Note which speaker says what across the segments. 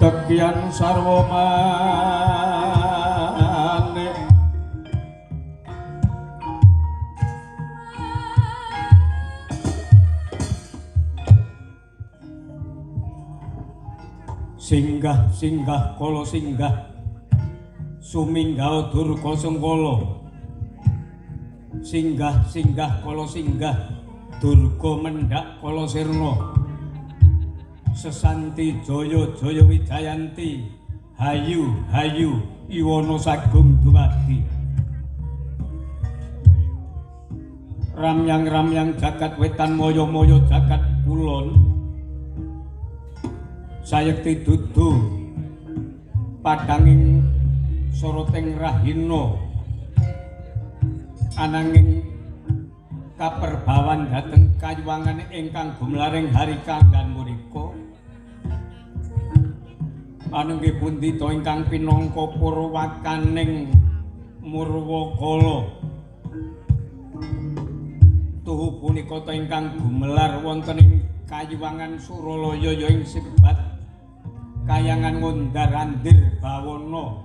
Speaker 1: Tekian sarwa manik singgah singgah kala singgah suminggaha durga sengkala singgah singgah kala singgah durga mendhak kala sirna sesanti jaya jaya wijayanti hayu hayu iwana sagung dumadi ramyang ramyang jagat wetan moyo moyo jagat kulon sayekti dudu padanging soroting rahina ananging kaperbawan dhateng kayuwangan ingkang gumlaring hari kanggan murika anengge pundi to ingkang pinangka purwakaning Murwakala tuhu punika ta ingkang gumelar wonten ing kayuwangan Suralaya ya ing sebat kayangan Ngundar Andir Bawana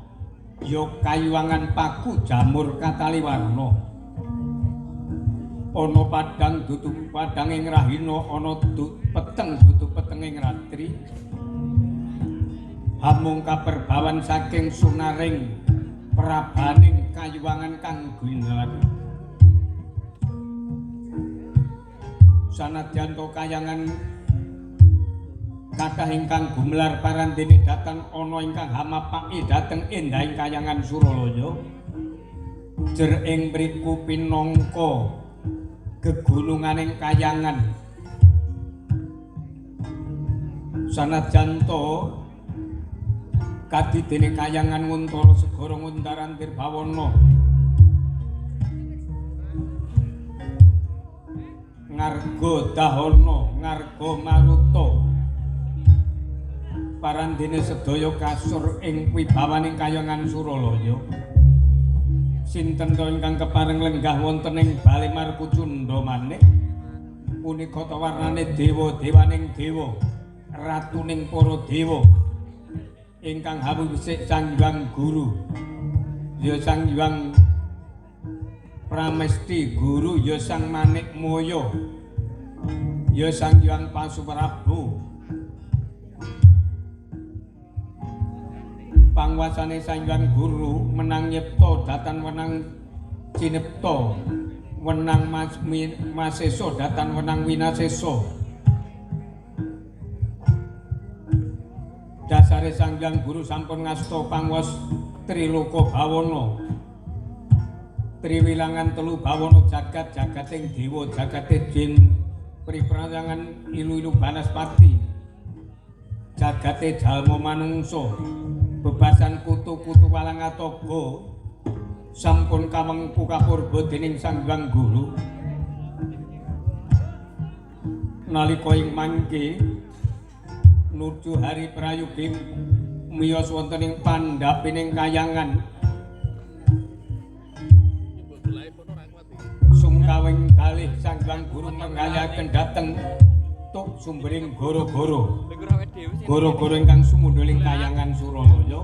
Speaker 1: ya kayuwangan Paku Jamur Kataliwarna ana padang dudu padang ing rahina ana peteng dudu peteng ing ratri hamung kaperbawan saking sunaring prabaning kayuwangan kang gumelar sanadyan to kayangan kathah ingkang gumelar parandene dhateng ana ingkang hamapaki dhateng endahing kayangan Suralaya jer ing mriku pinangka gegununganing kayangan sanajan to kadidene kayangan Nguntara segara Ngundarandir Bawana ngarga dahana ngarga maruta parandene sedaya kasur ing wibawaning kayangan Suralaya sinten to ingkang kepareng lenggah wonten ing Bale Markucunda manik punika ta warnane dewa-dewaning dewa ratuning para dewa ingkang hawisik Sang Hyang Guru ya Sang Hyang Pramesti Guru ya Sang Manik Moyo ya Sang Hyang Pasuprabu pangwasane Sang Hyang Guru menang nyipta datan wenang cinipta wenang masesa datan wenang winasesa dasare Sang Hyang Guru sampun ngasta pangwas triloka bawana triwilangan telu bawana jagat jagating dewa jagate jin priprayangan ilu-ilu banaspati jagate jalma manungsa bebasan kutu-kutu walang atoga sampun kamengku kapurba dening Sang Hyang Guru nalika ing mangke nuju hari prayogi miyos wonten ing pandhapining kayangan sungkawing kalih Sang Hyang Guru menggayaken dhateng tuk sumbering goro-goro goro-goro ingkang sumundhuling kayangan Suralaya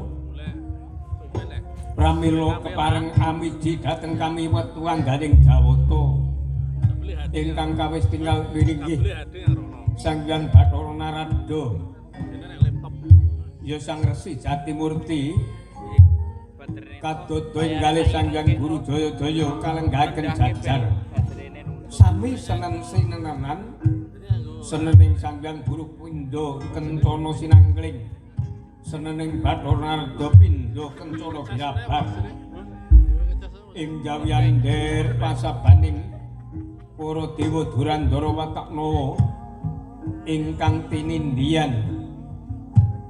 Speaker 1: pramila kepareng amiji dhateng kami wetu angganing Jawata ingkang kawis tinggal wininggih Sang Hyang Bathara Narada ya Sang Resi Jatimurti kadodo inggalih Sang Hyang Guru Jayadaya kalenggahaken jajar sami senen sinenanan senening Sang Hyang Guru pindha kencana sinangkling senening Bathara Narada pindha kencana grabar ing jawian der pasabaning para dewa Durandara Wataknawa ingkang tinindian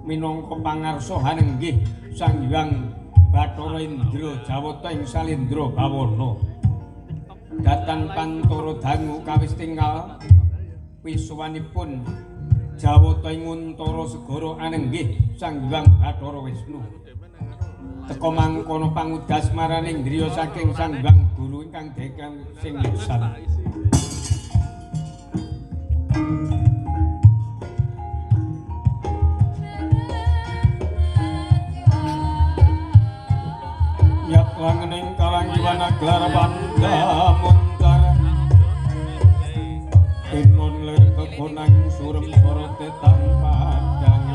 Speaker 1: minangka pangarsa hanenggih Sang Hyang Bathara Indra Jawata ing Salindra Bawana datan pantara dangu kawis tinggal wisuwanipun Jawata ing Untara segara anenggih Sang Hyang Bathara Wisnu teka mangkono pangudas maraning griya saking Sang Hyang Guru ingkang dekang sing lisan. Gelar pandamuncar tinon lir kekonang surem sorote tampadang.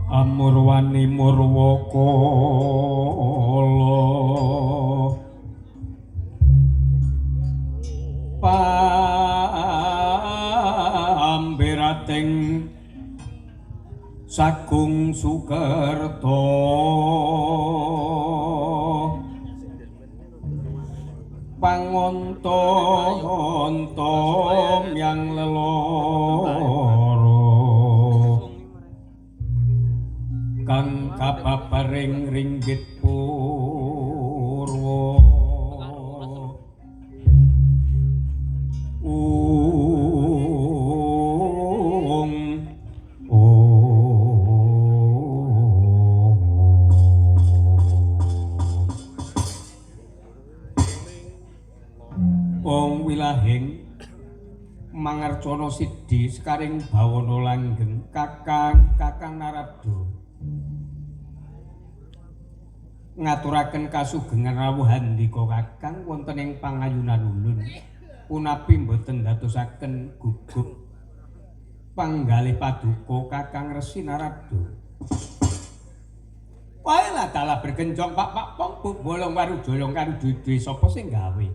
Speaker 1: Amurwani murwakala pamberating sagung sukerta pangonto-onto yang leloro kang kababaring ringgit purwa. Ung ong wilahing mangarcana sidhi sekaring bawana langgeng kakang kakang Narada ngaturaken kasugengan rawuh handika kakang wonten ing pangayunan ulun punapi mboten dadosaken gugup panggalih paduka kakang Resi Narada. Wae lah dalah berkencong pak pak pong buk bolong waru jolong karo duwe sapa sing gawe?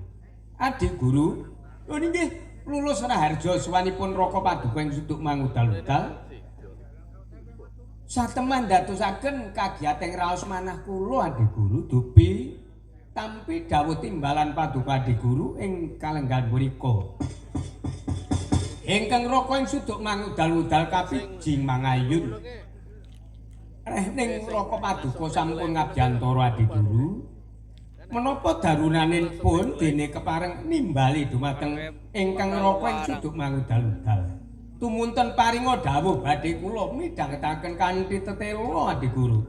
Speaker 1: Adi guru, lho nggih lulus raharja suwanipun raka paduka ing suduk mangudal-udal. Sateman dadosaken kagiyating raos manah kula adi guru dupi tampi dawuh timbalan paduka adi guru ing kalenggan mriku. Ingkang raka ing suduk mangudal-udal kapiji mangayun. Reh ning raka paduka sampun ngabjantara adi guru. Menapa darunanipun dene kepareng nimbali dumateng ingkang raka ing suduk mangudal-udal. Tumunten paringa dawuh badhe kula midhangetaken kanthi tetela adi guru.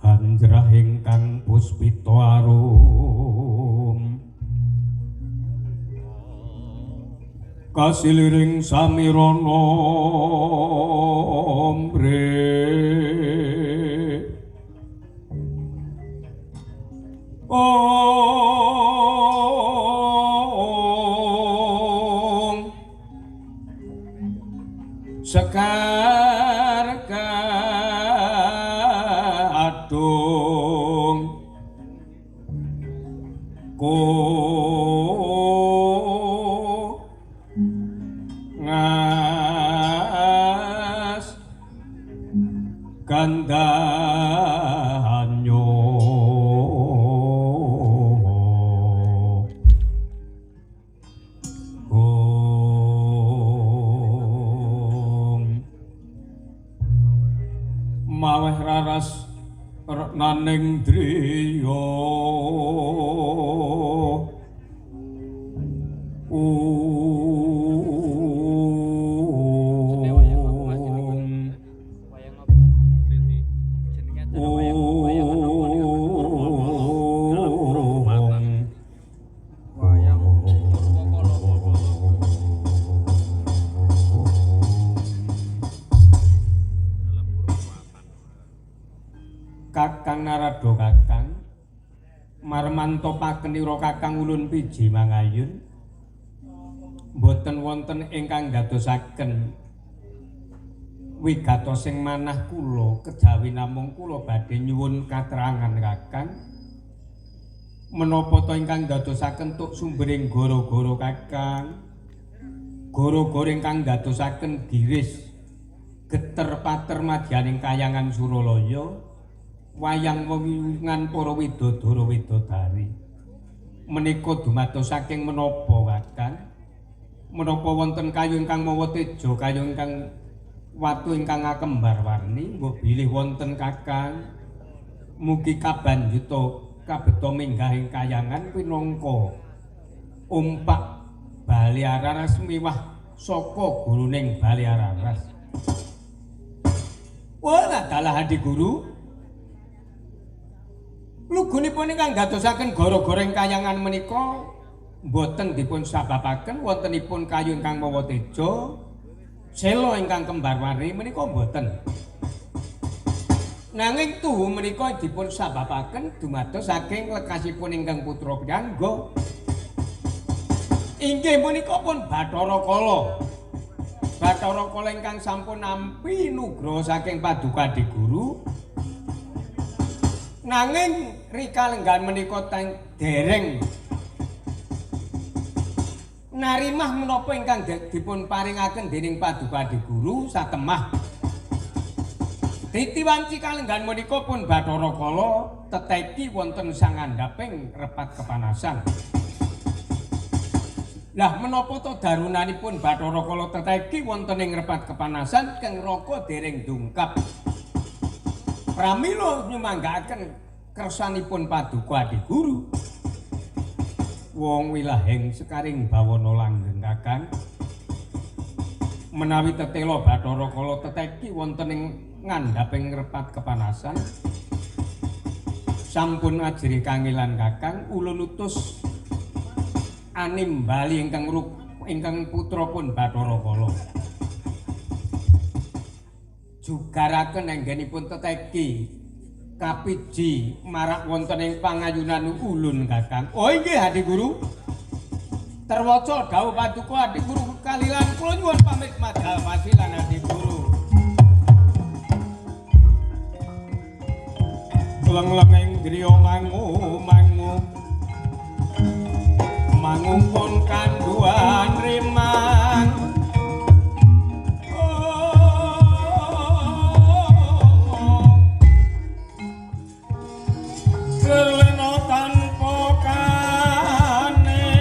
Speaker 1: Hanjrah ingkang puspita arum kasiliring samirana mre ong sekar kadung ko ngas gandanyo maweh raras reknaning driya Kakang Narada kakang marmanto pakenira kakang ulun piji mangayun mboten wonten ingkang dadosaken wigatosing manah kula kejawi namung kula badhe nyuwun katerangan kakang Menapa to ingkang dadosaken tuk sumbering gara-gara Kakang? Gara-gara ingkang dadosaken giris geter pater madyaning kayangan Suralaya, wayang wewingan para widodara widodari. Menika dumados saking menapa Kakang? Menapa wonten kayu ingkang mawa teja, kayu ingkang watu ingkang akembar warni, mbok bilih wonten Kakang. Mugi kabanjuta kabeta minggah ing kayangan pinangka umpak Bale Araras miwah saka guruning Bale Araras. Wah, dalah Adi Guru. Lugunipun ingkang dadosaken gara-gara ing kayangan menika boten dipun sababaken wontenipun kayu ingkang mawa teja, sela ingkang kembar warni menika boten. Nanging tuhu menika dipun sababaken dumados saking lekasipun ingkang putra piyangga. Inggih menika pun Bathara Kala. Bathara Kala ingkang sampun nampi nugraha saking Paduka Adi Guru. Nanging rika lenggan menika dereng narimah menapa ingkang dipun paringaken dening Paduka Adi Guru satemah. Titiwanci kalenggan menika pun Bathara Kala teteki wonten sangandhaping repat kepanasan. Lah menapa to darunanipun Bathara Kala teteki wonten ing repat kepanasan keng raka dereng dungkap. Pramila nyumanggaaken kersanipun Paduka Adi Guru. Wong wilahing sekaring bawana langgeng Kakang. Menawi tetela Bathara Kala teteki wonten ing ngandhaping repat kepanasan, sampun ajri kangelan Kakang, ulun utus animbali ingkang putra pun Bathara Kala. Jugaraken anggenipun teteki kapiji marak wonten ing pangayunan ulun Kakang. Oh inggih Adi Guru. Terwaca dawuh Paduka Adi Guru kalilan kula nyuwun pamit madal pasilan Adi Guru. Leng-lenging griya mangu-mangu mangungkun kanduan rimang. Kelena tanpa kanen.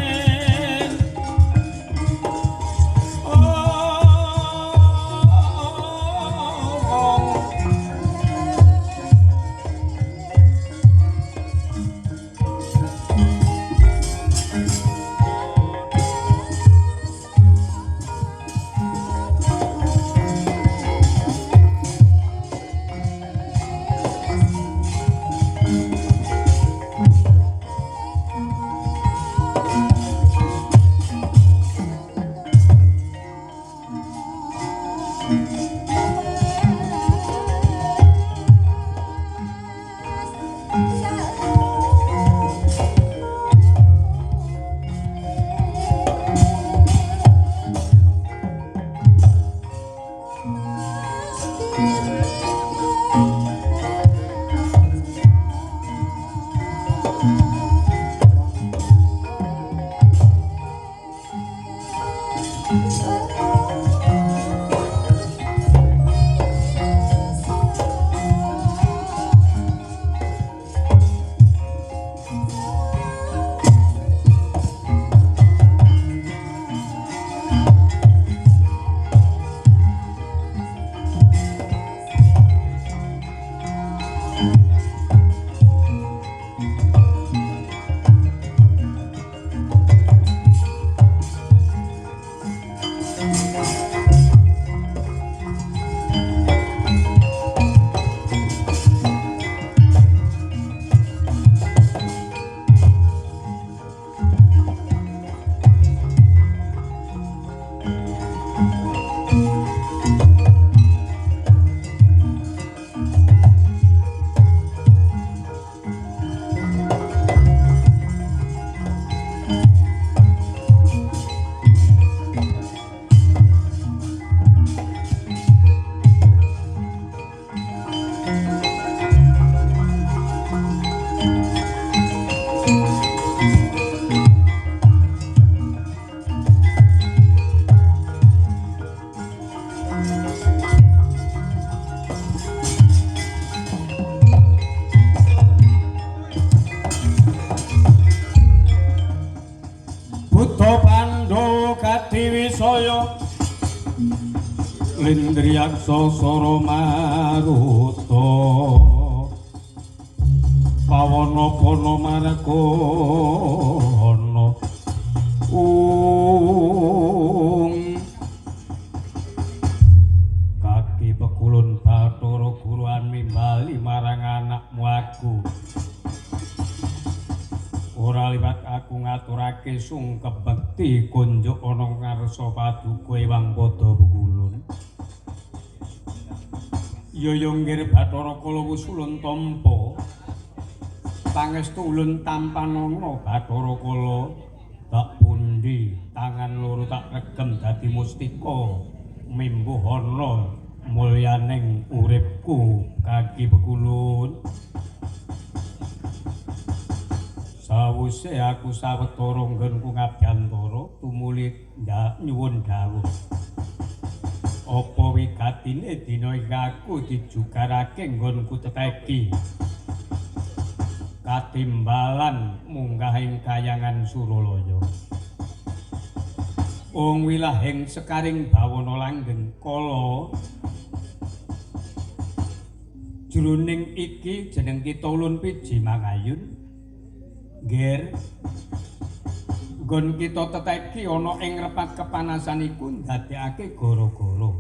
Speaker 1: Para Pandhawa kadiwisaya Lindriyaksa Sara Maruta Pawana pana margana ung kaki pekulun Bathara Guru mimbali marang anakmu aku. Ora liwat aku ngaturake sungkem bekti kunjuk ana ngarsa paduka Ewang Pada Pekulun. Ya ya nggir Bathara Kala wis ulun tampa. Pangestu ulun tampanana Bathara Kala tak pundi tangan loro tak regem dadi mustika mimbuh ana mulyaning uripku kaki pekulun. Sawise aku sawetara nggonku ngabyantara tumuli nyuwun dawuh. Apa wigatine dina iki aku dijugarake nggonku teteki katimbalan munggah ing kayangan Suralaya. Wong wilahing sekaring bawana langgeng kala jroning iki jeneng kita ulun Piji Mangayun. Nggir, nggon kita teteki ana ing repat kepanasan iku ndadekake gara-gara.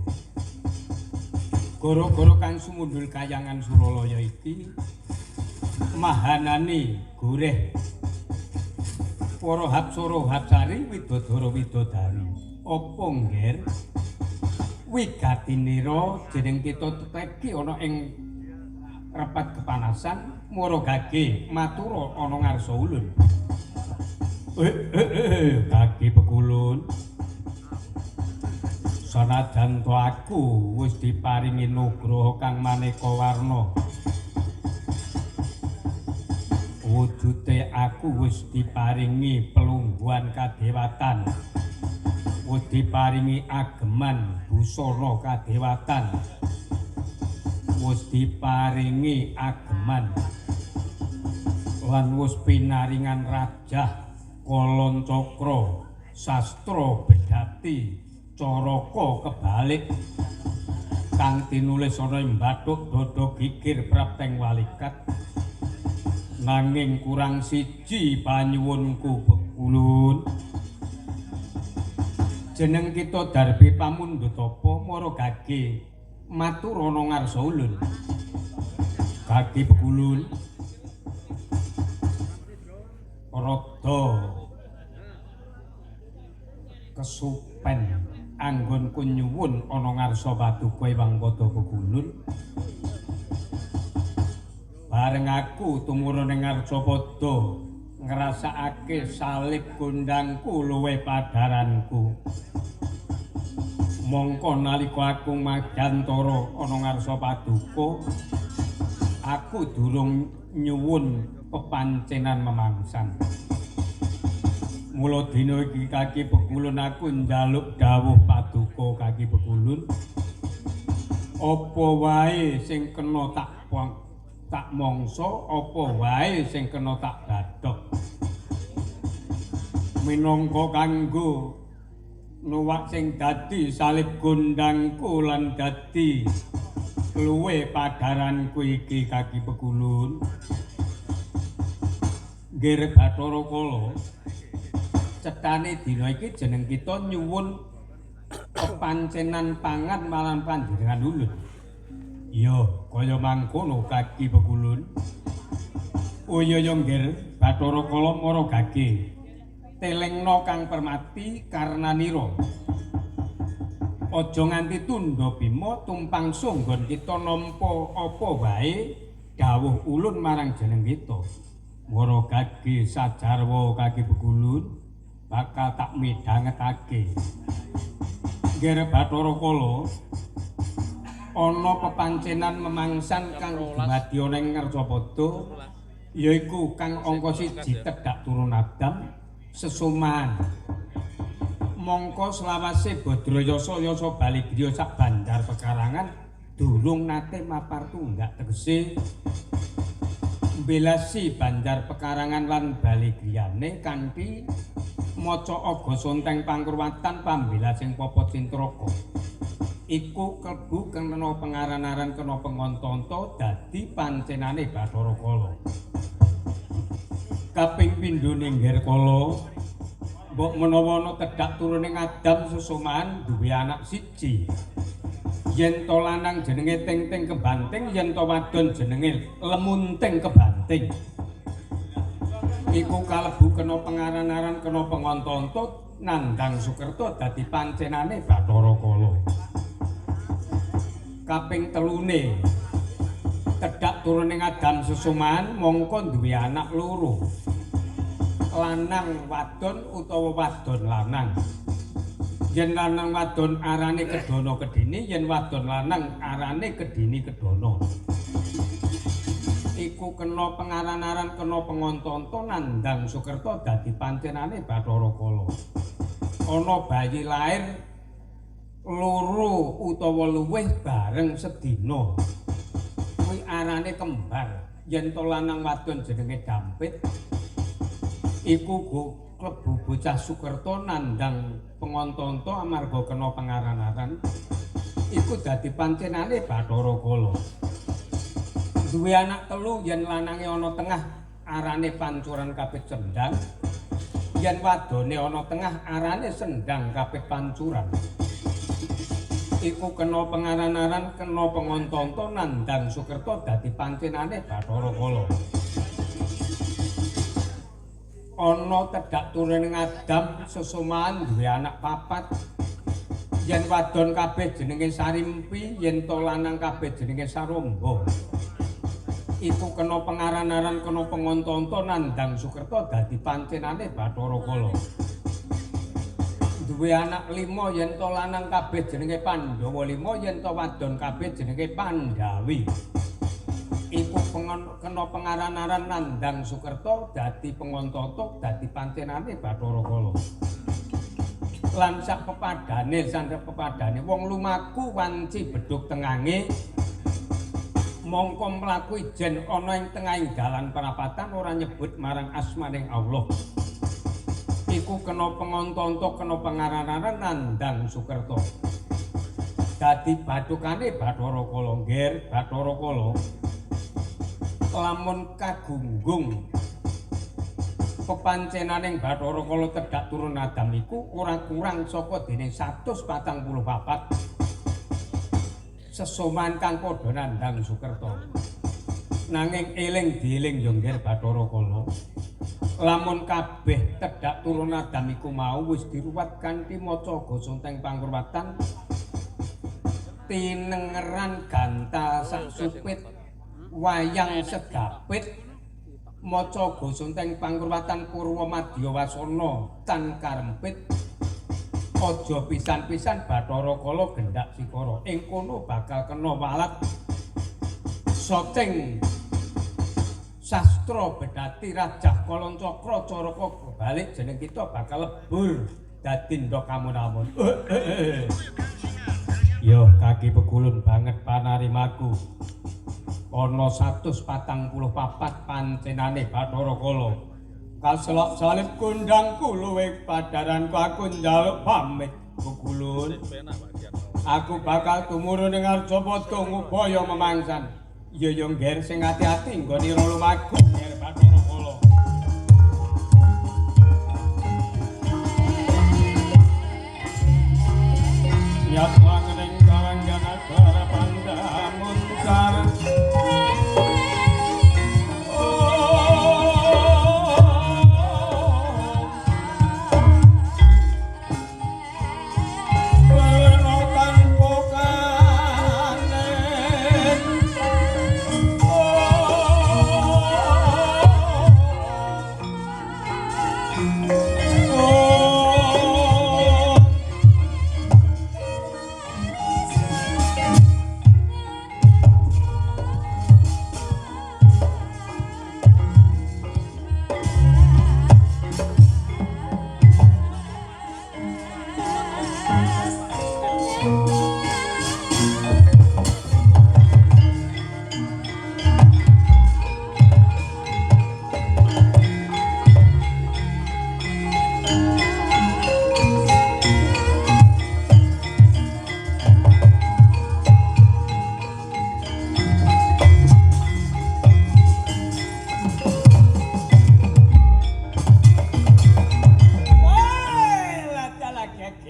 Speaker 1: Gara-gara kang sumundhul kayangan Suralaya iki mahanani gurih para hapsara hapsari widodara widodari. Apa nggir wigatinira jeneng kita teteki ana ing repat kepanasan mara gage matura ana ngarsa ulun. Kaki pekulun. Sanajan to aku wis diparingi nugraha kang maneka warna. Wujute aku wis diparingi pelungguhan kadewatan. Wis diparingi ageman busana kadewatan. Wis diparingi ageman lan wis pinaringan rajah kolon cakra sastra bedati caraka kebalik kang tinulis ana ing bathuk dada gigir prapteng walikat. Nanging kurang siji panyuwunku pekulun. Jeneng kita darbi pamundhut apa mara gage matur ana ngarsa ulun. Kaki pekulun rada kesupen anggonku nyuwun ana ngarsa paduka Ewang Pada Pekulun. Bareng aku tumurun ing ngarsa padha ngrasakake salib gondangku luwih padaranku. Mongko nalika aku magyantara ana ngarsa paduka, aku durung nyuwun pepancenan memangsan. Mula dina iki kaki pekulun aku njaluk dawuh paduka kaki pekulun. Apa wae sing kena tak mangsa, apa wae sing kena tak badhog. Minangka kanggo nuwak sing dadi salib gondangku lan dadi luwe padaranku iki kaki pekulun. Nggir Bathara Kala, cethane dina iki jeneng kita nyuwun pepancenan pangan marang panjenengan ulun. Iya, kaya mangkono kaki pekulun. Oh iya ya nggir Bathara Kala mara gage. Telengno kang permati karnanira. Aja nganti tundha bima tumpang sunggon kita nampa apa wae dawuh ulun marang jeneng kita. Mara gage sajarwa kaki pekulun bakal tak midhangetake. Nggir Bathara Kala, ana pepancenan memangsan kang dumadi ana ing Ngarcapada yaiku kang angka 1 tedhak turun Adam sesuman. Mongko selawase Badrayasa yasa Baligriya sak Banjar Pekarangan durung nate mapar tunggak tegese mbelasi Banjar Pekarangan lan Baligriyane kanthi Maca aga sonteng pangkurwatan pambilasing papa cintraka. Iku klebu kena pengaran-aran kena pengonto-onto dadi pancenane Bathara Kala. Kaping pindhone Ngger Kala, mbok menawa ana tedhak turune Adam sesomahan duwe anak siji. Yen to lanang jenenge Ting-ting Kebanting, yen to wadon jenenge Lemunting Kebanting. Iku kalebu kena pengaran-aran kena pengonto-onto nandang Sukerta dadi pancenane Bathara Kala. Kaping telune tedhak turune Adam sesomahan mongko duwe anak loro. Lanang wadon utawa wadon lanang. Yen lanang wadon arane Kedana Kedini, yen wadon lanang arane Kedini Kedana. Iku kena pengaran-aran kena pengonto-onto nandang Sukerta dadi pancenane Bathara Kala. Ana bayi lair loro utawa luwih bareng sedina. Kuwi arane kembar. Yen to lanang wadon jenenge Dampit. Iku klebu bocah Sukerta nandang pengonto-onto amarga kena pengaran-aran. Iku dadi pancenane Bathara Kala. Duwe anak telu, yen lanange ana tengah arane Pancuran Kapit Sendang, yen wadone ana tengah arane Sendang Kapit Pancuran. Iku kena pengaran-aran kena pengonto-onto nandang Sukerta dadi pancenane Bathara Kala. Ana tedhak turune Adam sesomahan duwe anak papat. Yen wadon kabeh jenenge Sarimpi, yen to lanang kabeh jenenge Saromba. Iku kena pengaran-aran kena pengonto-onto nandang Sukerta dadi pancenane Bathara Kala. Duwe anak lima, yen to lanang kabeh jenenge Pandhawa lima, yen to wadon kabeh jenenge Pandhawi. Iku kena pengaran-aran nandang Sukerta dadi pengonto-onto dadi pancenane Bathara Kala. Lan sak pepadane wong lumaku wanci bedhug tengange mongko mlaku ijen ana ing tengahing dalan perapatan ora nyebut marang asmaning Allah. Iku kena pengonto-onto kena pengaran-aran nandang Sukerta. Dadi bathukane Bathara Kala, Ngger Bathara Kala. Lamun kagunggung pepancenaning Bathara Kala tedhak turun Adam iku ora kurang saka dene 144 sesoman kang padha nandang Sukerta. Nanging eling dieling yo Ngger Bathara Kala, lamun kabeh tedhak turun Adam iku mau wis diruwat kanthi maca gosonteng pangkurwatan tinengeran gantal sak supit wayang segapit maca gosonteng pangkurwatan purwa madya wasana tan karempit. Aja pisan-pisan Bathara Kala gendak sikara, ing kono bakal kena walat soceng sastra bedati rajah Kalancakra caraka balik jeneng kita bakal lebur dadi ndok amun-amun. Yo kaki pekulun banget panarimaku. Ana 144 pancenane Bathara Kala. Kaselok salib kundang kuluwe padaranku aku njaluk pamit pekulun. Aku bakal tumurun ing Arjapada ngupaya memangsan. Iya ya Ngger sing ati-ati nggone lumaku Ngger Bathara Kala. Nyat langening karangganagara pandamuncar. Oh.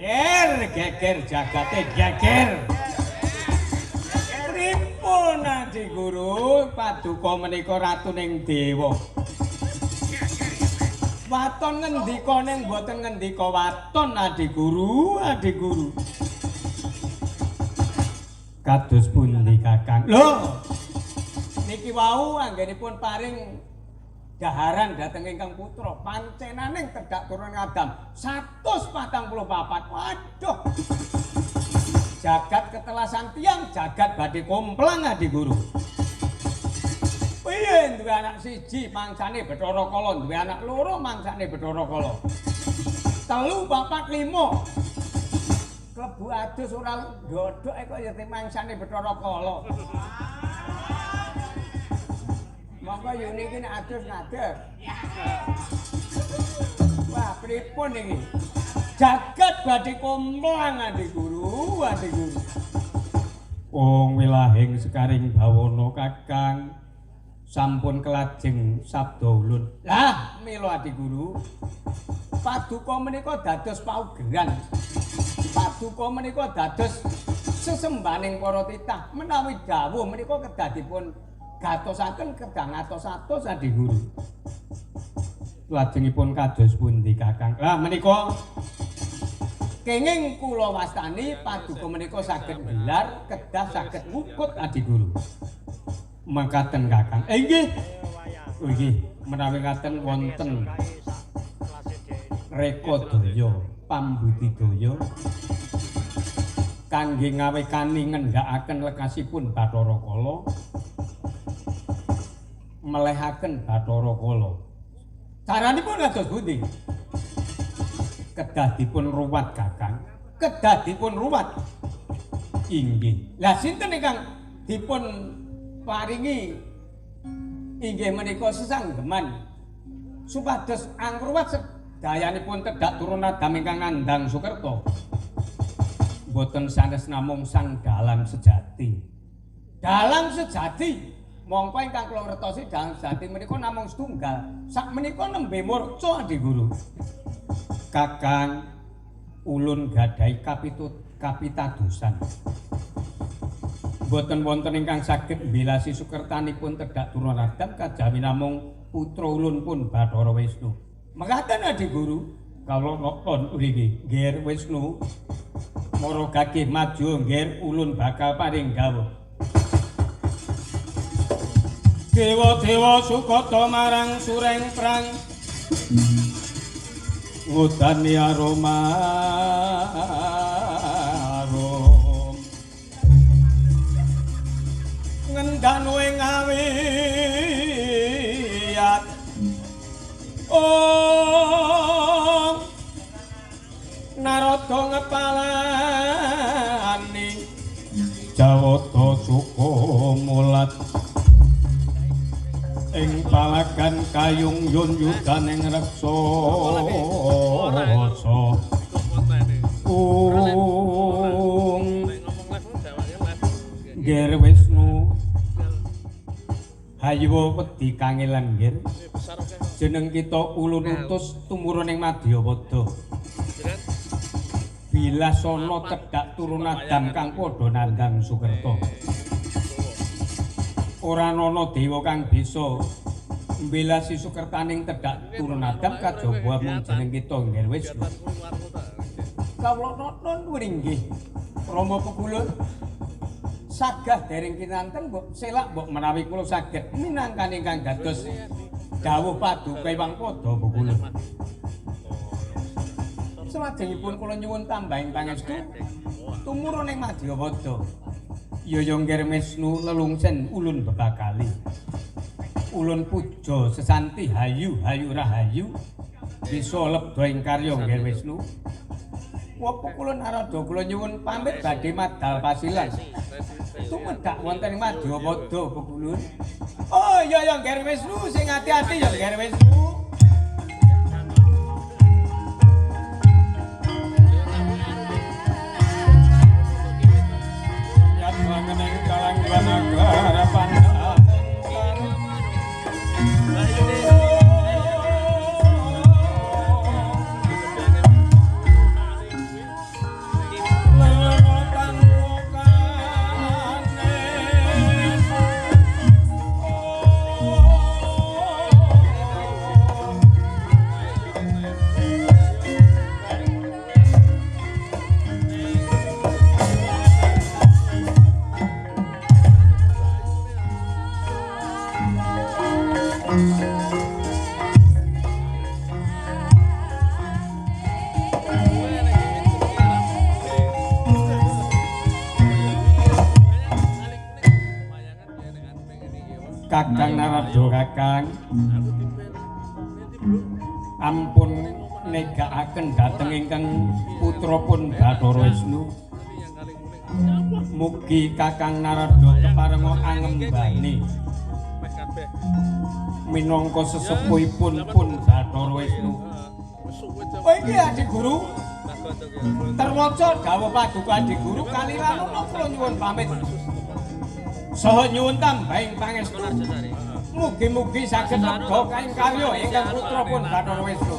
Speaker 1: Geger, geger jagate geger. Pripun Adi Guru, paduka menika ratuning dewa. Waton ngendika ning boten ngendika waton Adi Guru, Adi Guru. Kados pundi Kakang? Lho. Niki wau anggenipun paring daharan dhateng ingkang putra pancenaning tedhak turun Adam 144. Waduh. Jagat ketelasan tiang, jagat badhe komplang Adi Guru. Piye duwe anak siji mangsane Bathara Kala, duwe anak loro mangsane Bathara Kala. 3, 4, 5. Klebu adus ora ndodhok kok ya mangsane Bathara Kala. Monggo yuni iki nek adus ngadeg. Wah, pripun iki? Jagat badhe komplang Adi Guru, Adi Guru. Wong wilahing sekaring bawana Kakang sampun kelajeng sabda ulun. Lah, mila Adi Guru, paduka menika dados paugeran. Paduka menika dados sesembaning para titah. Menawi dawuh menika kedah dipun gatosaken kedah ngatos-atos Adi Guru. Lajengipun kados pundi Kakang? Lah menika kenging kula wastani paduka menika saged gelar kedah saged ngukut Adi Guru. Mekaten Kakang. Inggih. Oh inggih, menawi ngaten wonten rekodaya pambudidaya kangge ngawekani ngendhakaken lekasipun Bathara Kala, melehaken Bathara Kala. Caranipun kados pundi? Kedah dipun ruwat Kakang, kedah dipun ruwat. Inggih. Lah sinten ingkang dipun paringi inggih menika sesanggeman supados angruwat sedayanipun tedhak turun Adam ingkang nandhang Sukerta. Boten sanes namung sang dalang sejati. Dalang sejati mongko ingkang kula ngertosi dalang sejati menika namung setunggal. Sak menika nembe murca Adi Guru. Kakang ulun gadhahi kapitadosan. Boten wonten ingkang saged mbilasi sukertanipun tedhak turun Adam kajawi namung putra ulun pun Bathara Wisnu. Mekaten Adi Guru, kawula nonton mriki Ngger Wisnu mara gagih maju ngger ulun bakal paring dawuh. Dewa-dewa sukata marang sureng prang ngudani aroma arum ngendanu ing awiyat ong Narada ngepalani Jawata suka mulat ing palagan kayung yun yudaning reksa ung Ngger Wisnu hayu wedi kangelan nggir jeneng kita ulun utus tumurun ing Madyapada bilasana tedhak turun Adam kang padha nandhang Sukerta. Ora ana dewa kang bisa mbilasi sukertaning tedhak turun Adam kajaba mung jeneng kita Ngger Wisnu. Kawula nonton inggih Rama Pekulun sagah dereng kinanten mbok selak mbok menawi kula saged minangkani ingkang dados dawuh paduka Hyang Pada Pekulun. Salajengipun kula nyuwun tambahing pangestu tumurun ing Madyapada. Yaya Ngger Wisnu lelungsen ulun bebakali. Ulun puja sesanti hayu hayu rahayu bisa lebda ing karya Ngger Wisnu. Wapa kula narada kula nyuwun pamit badhe madal pasilan. Tumedhak wonten ing Madyapada Pekulun. Oh iya ya Ngger Wisnu sing ati-ati ya Ngger Wisnu. Kakang Narada Kakang, ampun negakaken dhateng ingkang putra pun Bathara Wisnu. Mugi Kakang Narada keparenga angembani minangka sesepuhipun pun Bathara Wisnu. Oh iki Adi Guru, terwaca dawuh paduka Adi Guru kaliranana kula nyuwun pamit. Saha nyuwun tambahing pangestu. Mugi-mugi saged lega kaing karya ingkang putra pun Bathara Wisnu.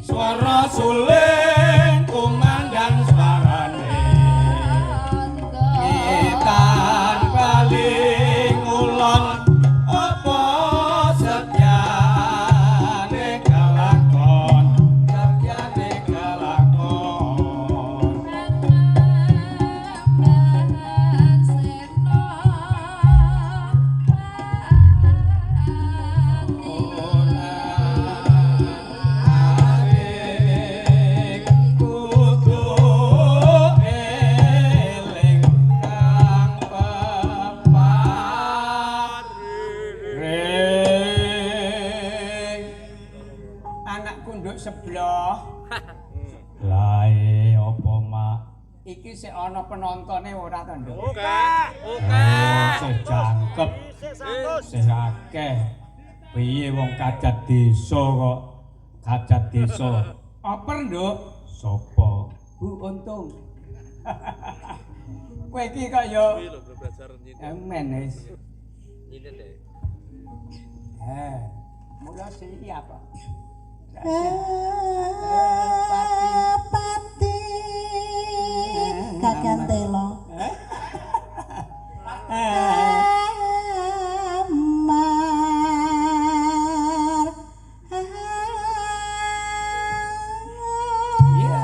Speaker 1: Suara suling kumandang suarane, ngitan bali ngulon apa setyane kelakon, setyane kelakon. Lae apa mak? Iki sik ana penontone ora to, Nduk?
Speaker 2: Oke, oke.
Speaker 1: Sik jangkep. Sik akeh. Piye wong kacat desa kok Hajat desa. Oper, Nduk. Sopo? Bu Untung. Kowe iki kok ya emen wis. Eh, mula siap.
Speaker 2: Pati kakan telo. Amar.
Speaker 1: Iya.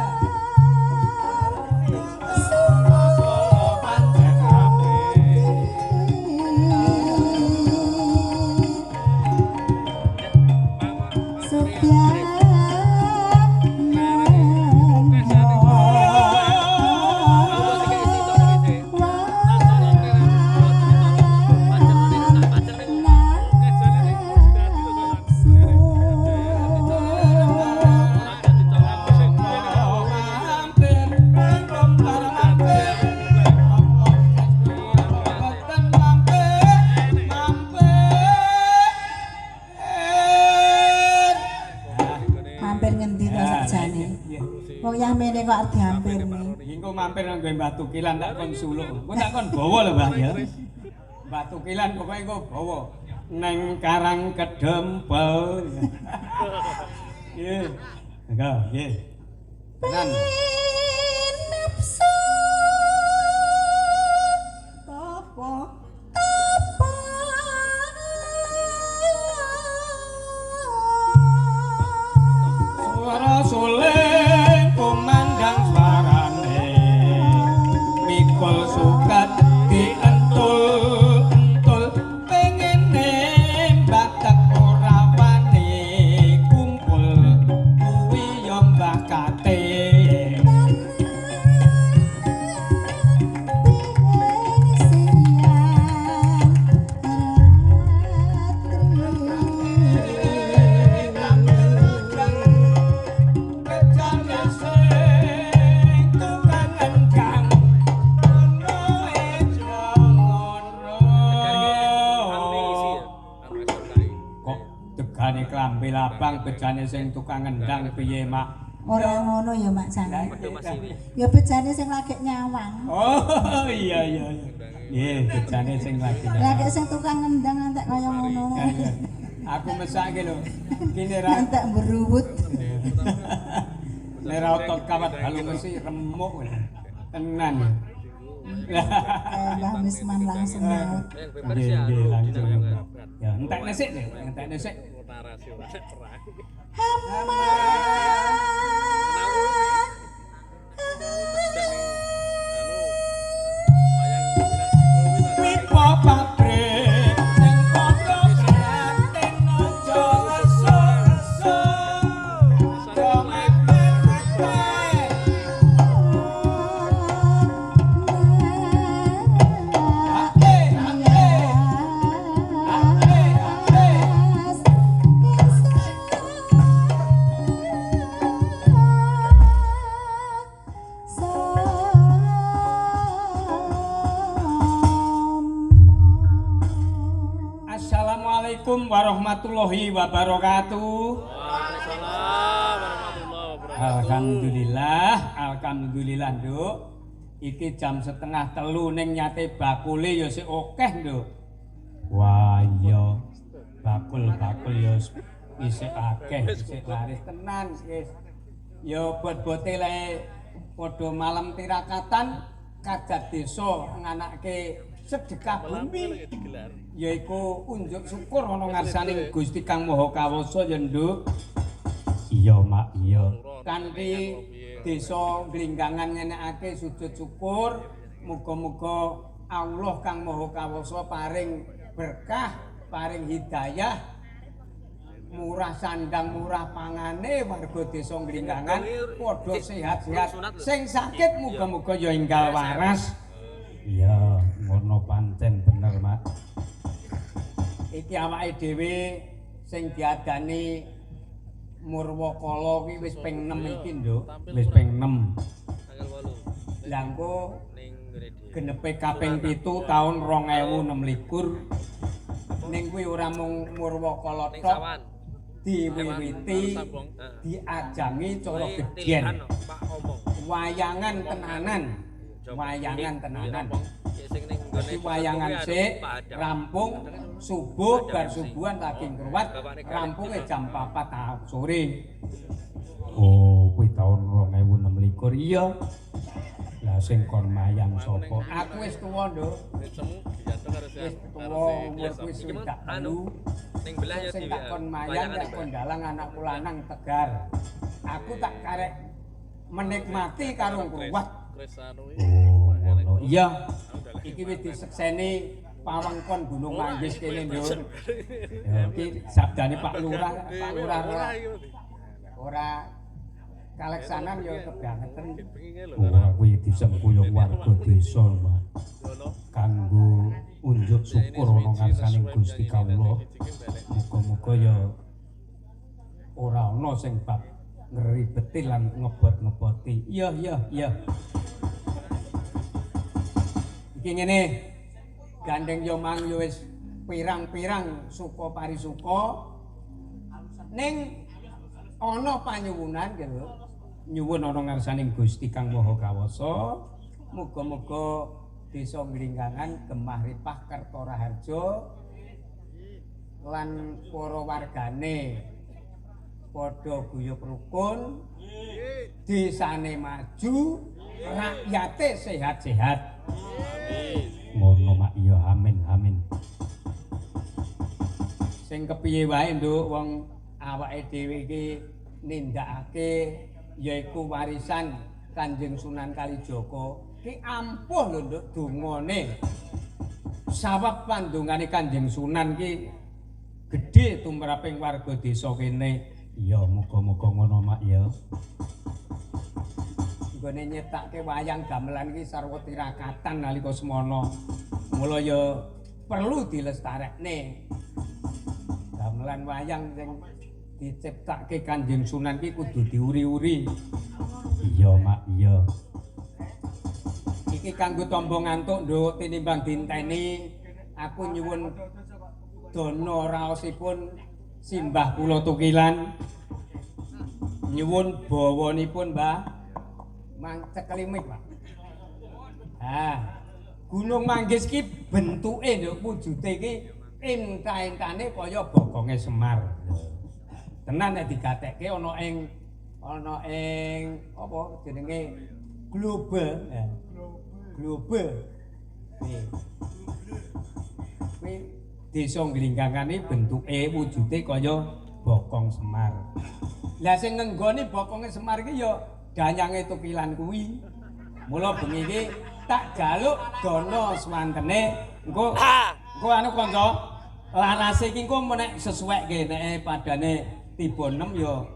Speaker 2: Mampir ngendi to sakjane? Wong yahmene kok arep diampirne.
Speaker 1: Engko mampir nang nggo Mbah Tukilan tak kon suluk. Engko tak kon bawa lho Mbah ya. Mbah Tukilan pokoke engko bawa neng Karang Kedempel. Nggih. Monggo, nggih. Tenan.
Speaker 2: Nafsu
Speaker 1: Apa?
Speaker 2: apa?
Speaker 1: Suara suling kumandang suarane. Mikul suket dientul-entul pengene batek ora wani kumpul kuwi ya Mbah Kate. Bejane sing tukang endang ono ejo ngono. Kok degane klambi lapang bejane sing tukang ngendang piye, Mak?
Speaker 2: Ora ngono ya Mak Cang. Ya bejane sing lagi nyawang.
Speaker 1: Oh iya iya iya. Nggih, bejane sing lagi.
Speaker 2: Lagi sing tukang ngendang ngantek kaya ngono.
Speaker 1: Aku mesake lho. Kene ra
Speaker 2: Ngantek beruwut.
Speaker 1: nek ra otot kawat balung mesti remuk. Tenan.
Speaker 2: Eh, Mbah Misman langsung nyaut.
Speaker 1: Nggih, nggih langsung. Ya, entekne sik, entekne sik. Wipo pabrik sing padha prihatin aja lesu-lesu. Do mepet-mepet. Ake, ake. Ake, ake. Assalamualaikum warahmatullahi wabarakatuh. Alhamdulillah, alhamdulillah, Nduk. Iki jam 2:30 ning nyate bakule ya sik akeh, Nduk. Wah, iya. Bakul-bakul ya isih akeh, isih laris tenan wis. Ya bot-bote lae padha malam tirakatan kajat desa nganake sedekah bumi yaiku unjuk syukur ana ngarsaning Gusti Kang Maha Kawasa ya, Nduk. Iya, Mak, iya. Kanthi desa Glinggangan ngenekake sujud syukur, muga-muga Allah Kang Maha Kawasa paring berkah, paring hidayah, murah sandang, murah pangane warga desa Glinggangan padha sehat-sehat. Sing sakit muga-muga ya enggal waras. Iya, ngono pancen bener, Mak. Iki awake dhewe sing diadani Murwakala ki wis ping 6 iki, Nduk. Wis ping 6. Lah engko genepe kaping 7 taun 2026 ning kuwi ora mung Murwakala tok. Diwiwiti diajangi cara gedhen. Wayangan tenanan. Wayangan tenanan. Dadi wayangan sik rampung subuh bar subuhan lagi ngruwat rampunge jam 4 sore. Oh, kuwi taun 2026. Iya. Lah sing kon mayang sapa? Aku wis tuwa, Nduk. Wis tuwa, umurku wis 63.
Speaker 3: Ning belah ya
Speaker 1: Sing tak kon mayang tak kon dalang anakku lanang Tegar. Aku tak karek menikmati karo ngruwat. Oh, ngono. Iya. Iki wis disekseni pawengkon Gunung Manggis kene, Nduk. Ya iki sabdane Pak Lurah, Pak Lurah ora kaleksanan ya kebangetan. Ora kuwi disengkuyung warga desa, Pak. Kanggo unjuk syukur ana ngarsaning Gusti kawula. Muga-muga ya ora ana sing bab ngribeti lan ngebot-ngeboti. Iya, iya, iya. Iki ngene. Gandeng yo mang yo wis pirang-pirang suka parisuka. Ning ana panyuwunan gitu. Nyuwun ana ngarsaning Gusti Kang Maha Kawasa. Muga-muga desa Glinggangan gemah ripah kerta raharja lan para wargane padha guyub rukun, desane maju, rakyate sehat-sehat. Ngono mak iya, amin amin. Sing kepiye wae Nduk, wong awake dhewe iki nindakake yaiku warisan Kanjeng Sunan Kalijaga. Ki ampuh lho Nduk dungane. Sawab pandungane Kanjeng Sunan ki gedhe tumraping warga desa kene. Iya, muga-muga ngono mak ya. Nggone nyetake wayang gamelan iki sarwa tirakatan nalika semana. Mula ya perlu dilestarekne. Gamelan wayang sing diciptake Kanjeng Sunan ki kudu diuri-uri. Iya mak iya. Iki kanggo tombo ngantuk Nduk, tinimbang dinteni aku nyuwun dana raosipun simbah kula Tukilan. Nyuwun bawanipun Mbah. Mang cekeli mik, Pak. Ha. Gunung Manggis ki bentuke nduk wujude ki entah-entane kaya bokonge Semar. Tenan nek digatekke ana ing apa jenenge globe. Globe. Kuwi desa Glinggangan iki bentuke wujude kaya bokong Semar. Lah sing ngenggoni bokonge Semar iki ya danyange Tukilan kuwi. Mula bengi iki tak jaluk dana swantene engko engko anu kanca larase iki engko nek sesuwekke nek padane tiba 6 ya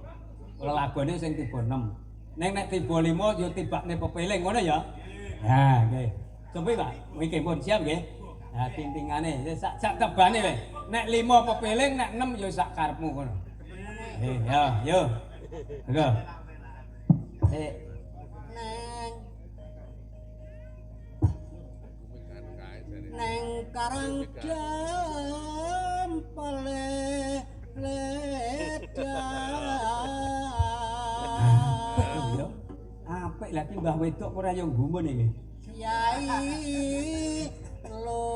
Speaker 1: lelagone sing tiba 6. Ning nek tiba 5 ya tibakne pepeling ngono ya. Ha nggih. Cobi Pak, iki pun siap nggih. Ha tintingane sak sak tebane wae. Nek 5 pepeling nek 6 ya sak karepmu ngono. Ya yo. Monggo.
Speaker 4: Neng karang dempele leda.
Speaker 1: Apik lha ki Mbah wedok ora yo gumun iki.
Speaker 4: Kyai Lurah.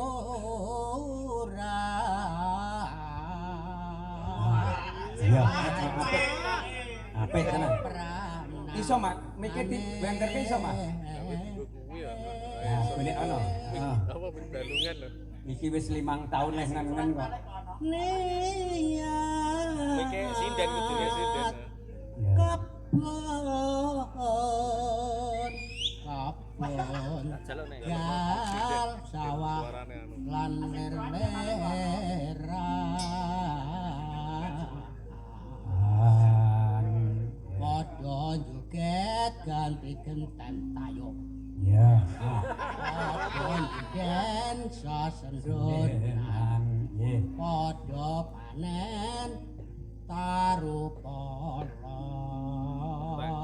Speaker 1: Iya, apik. Apik tenan. Iso Mak, mikir di benterke iso Mak. Nah, golek ana. Heeh.
Speaker 3: Apa balungan lho.
Speaker 1: Iki wis 5 tahun leh ngen-ngen kok.
Speaker 3: Mike sinden kudune sinden.
Speaker 4: Kebon kebon gal sawah lan ler-leran. Padha joget ganti genten tayo.
Speaker 1: Ya.
Speaker 4: Padha joget sesendhunan.
Speaker 1: Nggih.
Speaker 4: Padha panen tarupala.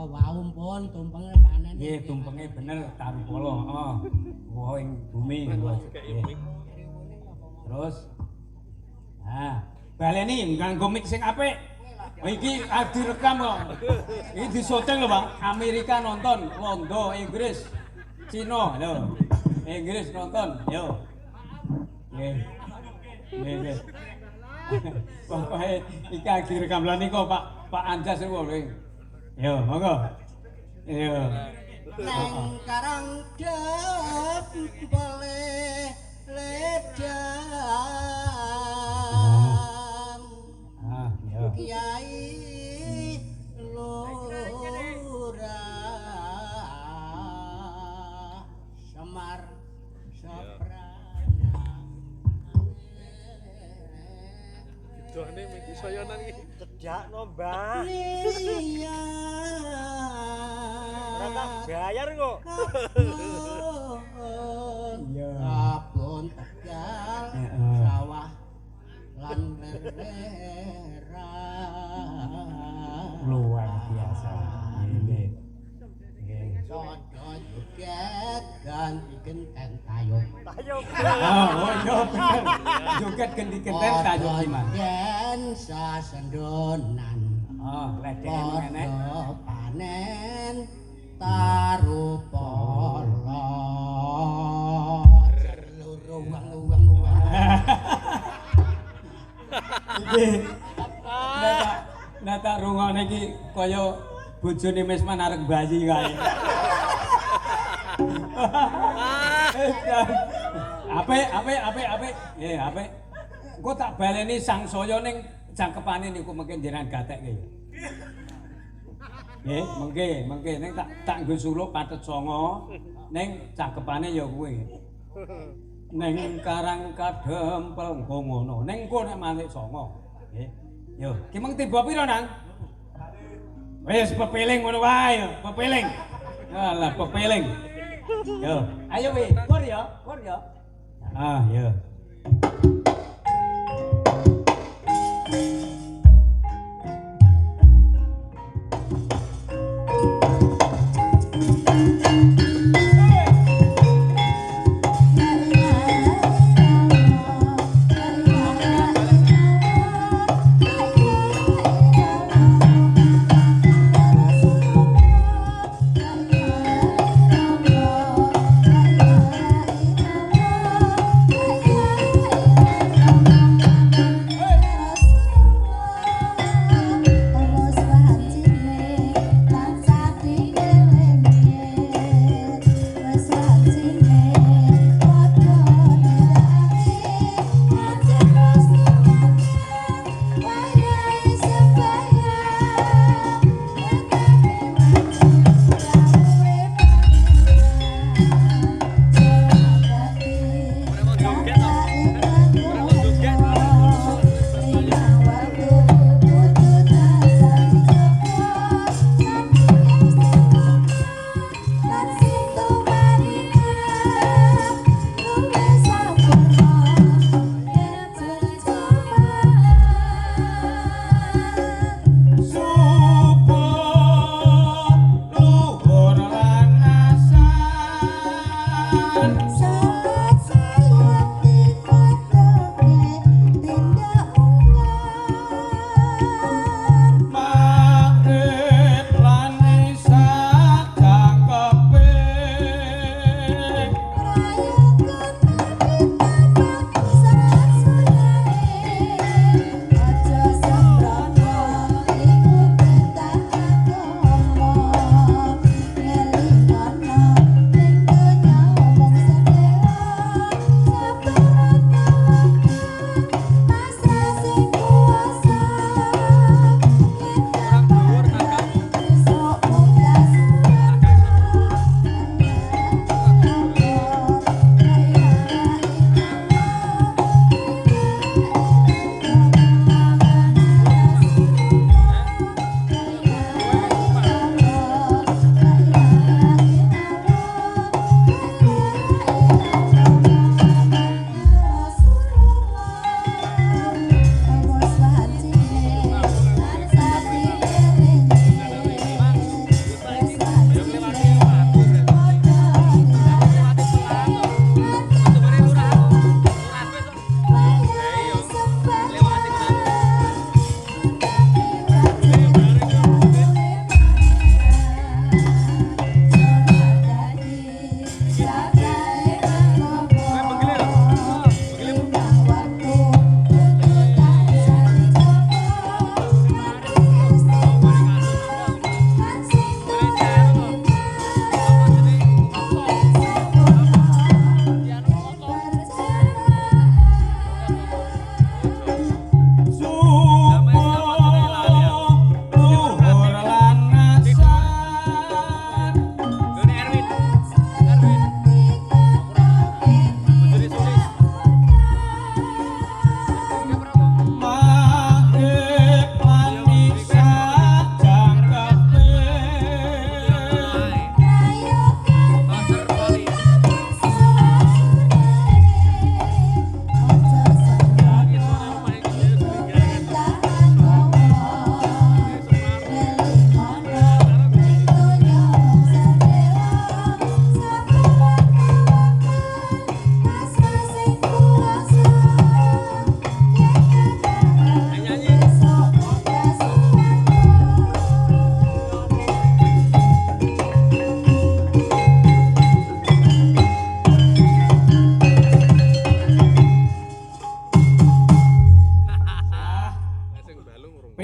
Speaker 4: Wau pun tumpenge panen.
Speaker 1: Nggih, tumpenge bener tarupala, heeh. Woh ing bumi. Terus. Nah, baleni nganggo mik sing apik. Iki arep direkam kok. Iki disyuting lho, Pak. Amerika nonton, Londo, Inggris, Cina lho. Inggris nonton, yo. Nggih. Nggih, nggih. Pokoke iki arep direkam lha niku Pak Pak Anjas niku lho. Yo, monggo. Yo.
Speaker 4: Neng karang dempele ledang.
Speaker 1: Ah, yo.
Speaker 4: Kiai Lurah Semar Seprana.
Speaker 3: Dohne miki soyonan iki.
Speaker 5: Cedakno, Mbah.
Speaker 4: Iya.
Speaker 5: Ora tak bayar kok.
Speaker 1: Iya.
Speaker 4: Kabun Tegal
Speaker 1: Heeh.
Speaker 4: sawah lan lereran.
Speaker 1: Luar biasa. Nggih. Nggih.
Speaker 4: Padha joget ganti genten tayub.
Speaker 5: Tayo.
Speaker 1: Oh, iya bener. Joget ganti genten tayub iman.
Speaker 4: Yen sasendonan.
Speaker 1: Oh, ledeke enek.
Speaker 4: Padha panen taru polo. Loro wang wang wang.
Speaker 1: Iki nek tak rungokne iki kaya bojone Mesman arek bayi kae. Apik, apik, apik, apik. Nggih, apik. Engko tak baleni sangsaya ning cangkepane niku mungkin jenengan gatekke ya. Nggih, mengke, mengke ning tak tak nggo suluk pathet sanga ning cakepane ya kuwi. Ning karang kadempel engko ngono. Ning engko nek malik sanga. Nggih. Yo, ki meng tiba pira, Nang? Wis pepeling ngono wae, pepeling. Alah, pepeling. Yo, ayo wi, kur ya, kur ya. Ah, yo.
Speaker 2: Yeah.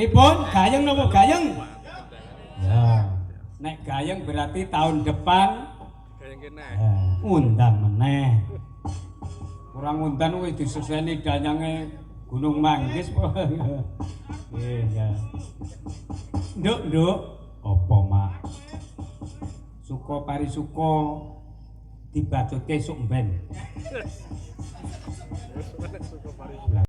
Speaker 1: Pripun? Gayeng napa gayeng? Ya. Nek gayeng berarti tahun depan
Speaker 3: Gayeng kene.
Speaker 1: undang meneh. Kurang undang wis diseseni danyange Gunung Manggis. Iya. Nduk, nduk, apa mak? Suka parisuka dibacutke sok ben.
Speaker 3: Wis meneh suka pari.